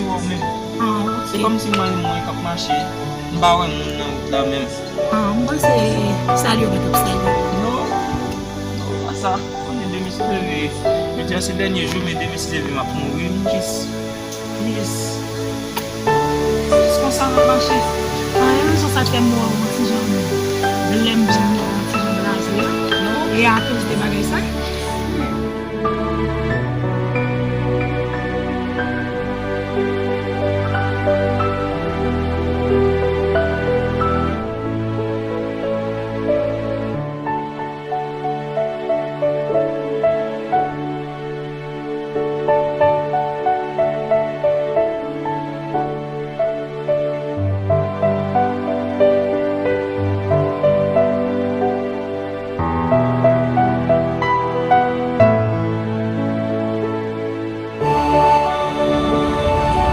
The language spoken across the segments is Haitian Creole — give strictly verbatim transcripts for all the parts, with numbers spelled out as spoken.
Menm. Ah, ok. Se kòmsi mwen, mwen k ap mache, m pa wè moun nan wout la menm. Ah, m panse salye w gen t ap salye. Non, non, pa sa. Konnen demen si Dye vle. Jodi a se dènye jou, men demen si Dye vle m ap mouri. M jis, m jis, m jis konsa m ap mache. Ah, e rezon sa k fè m wè w yon ti jan, lè m vin yon ti jan blaze a. Non. E akoz de bagay sa.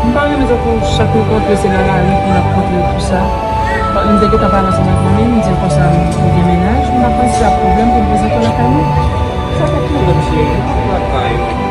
M pa renmen jan pou chak nou kontre se nan lari pou n ap kontre konsa. M te gentan pale ansanm ak manmi m, m di l konsa m gen mennaj, m ap panse se ap pwoblèm pou m prezante w lakay mwen. Sa pa pwoblèm, cheri, m ap lakay ou.